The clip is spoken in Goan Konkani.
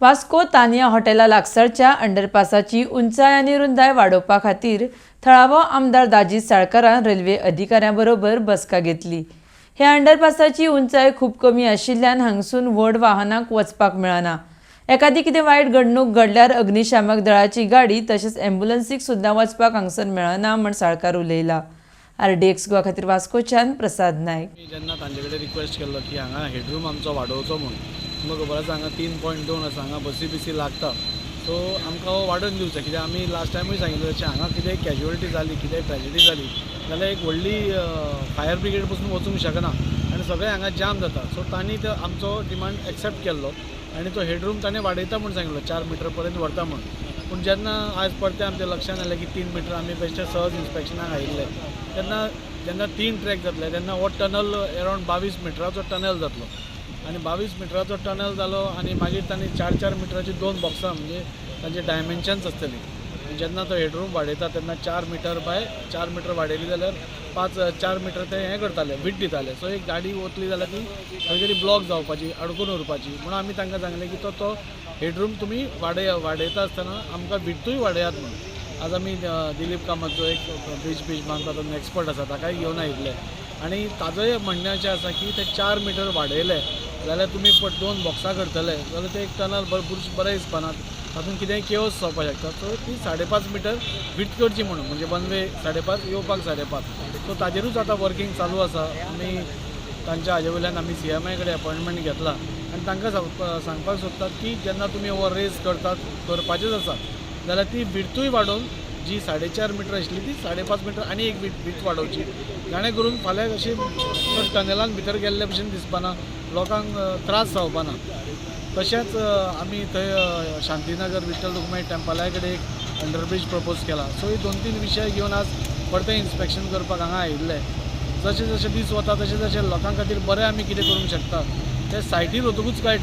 वास्को तानिया हॉटेला लागसारच्या अंडरपासाची उंचाय आनी रुंदाय वाडोवपा खातीर थळावो आमदार दाजी साळकारान रेल्वे अधिकाऱ्यां बरोबर बसका घेतली. ह्या अंडरपासाची उंचाय खूब कमी आशिल्ल्यान हांगसून व्हड वाहनांक वचपाक मेळना. एखादी कितें वायट घडणूक घडल्यार अग्निशामक दळाची गाडी तशेंच ॲम्ब्युलन्सीक सुद्दां वचपाक हांगसर मेळना म्हण साळकार उलयला. आरडीएक्स गोवा खातीर वास्कोच्यान प्रसाद नायक. मी जेन्ना तांचे कडेन रिक्वेस्ट केल्लो की हांगा हेडरूम आमचो वाडोवचो म्हूण, तुमकां खबर आसा, हांगा 3.2 आसा, हांगा बसी बिसी लागता, सो आमकां हो वाडोवन दिवचो, कित्याक आमी लास्ट टायमूय सांगिल्लें तशें, हांगा कितेंय कॅज्युअलिटी जाली, कितेंय ट्रेजिडी जाली जाल्यार एक व्हडली फायर ब्रिगेड पसून वचूंक शकना आनी सगळें हांगा जाम जाता. सो तांणी तो आमचो डिमांड एक्सेप्ट केल्लो आनी तो हेडरूम ताणें वाडयता म्हूण सांगिल्लो, 4 मिटर पर्यंत व्हरता म्हूण. पूण जेन्ना आज परतें आमच्या लक्षान आयलें की 3 मिटर, आमी बेश्टे सहज इन्स्पेक्शनाक आयिल्ले तेन्ना, जेन्ना तीन ट्रॅक जातले तेन्ना हो टनल अरावंड 22 मिटराचो टनल जातलो आनी 22 मिटराचो टनल जालो आनी मागीर तांणी चार चार मिटराची दोन बॉक्सां, म्हणजे तांचे डायमेन्शन्स आसतली. जेन्ना तो हेडरूम वाडयता तेन्ना 4 मिटर बाय 4 मिटर वाडयली जाल्यार पांच 4 मिटर ते हें करताले, विड्थ दिताले. सो एक गाडी वतली जाल्यार ती खंय तरी ब्लॉक जावपाची, अडकून उरपाची. म्हणून आमी तांकां सांगलें की तो तो हेडरूम तुमी वाडयता आसतना आमकां विड्थूय वाडयात म्हणून. आज आमी दिलीप कामत, जो एक ब्रीज ब्रीज बांदता तातूंत एक्सपर्ट आसा, ताकाय घेवन आयिल्ले आनी ताजोय म्हणणें अशें आसा की ते 4 मिटर वाडयले जाल्यार तुमी दोन बॉक्सां करतले जाल्यार ते एक टनल भरपूर बरें हिसपान तातूंत कितेंय केओस जावपाक शकता. सो ती 5.5 मिटर विड्थ करची म्हणून, म्हणजे वन वे 5.5, येवपाक 5.5. सो ताजेरूच आतां वर्कींग चालू आसा. आमी तांच्या हाजे वयल्यान आमी सीएमआय कडेन अपॉयंटमेंट घेतला आनी तांकां सांगपाक सोदतात की जेन्ना तुमी हो रेज करतात, करपाचेच आसा जाल्यार ती विड्थूय वाडोवन जी 4.5 मिटर आशिल्ली ती 5.5 मिटर आनी एक विड्थ वाडोवची, जाणे करून फाल्यां अशी टनलान भितर गेल्ले भशेन दिसपाना, लोकांक त्रास जावपाना. तशेंच आमी थंय शांतीनगर विठ्ठल रुक्माई टेम्पला कडेन एक अंडरब्रीज प्रपोज केला. सो ही दोन तीन विशय घेवन आज परतें इन्स्पेक्शन करपाक हांगा आयिल्ले. जशे जशे दीस वता तशें तशें लोकां खातीर बरें आमी कितें करूंक शकता तें सायटीर वतकूच कळटा.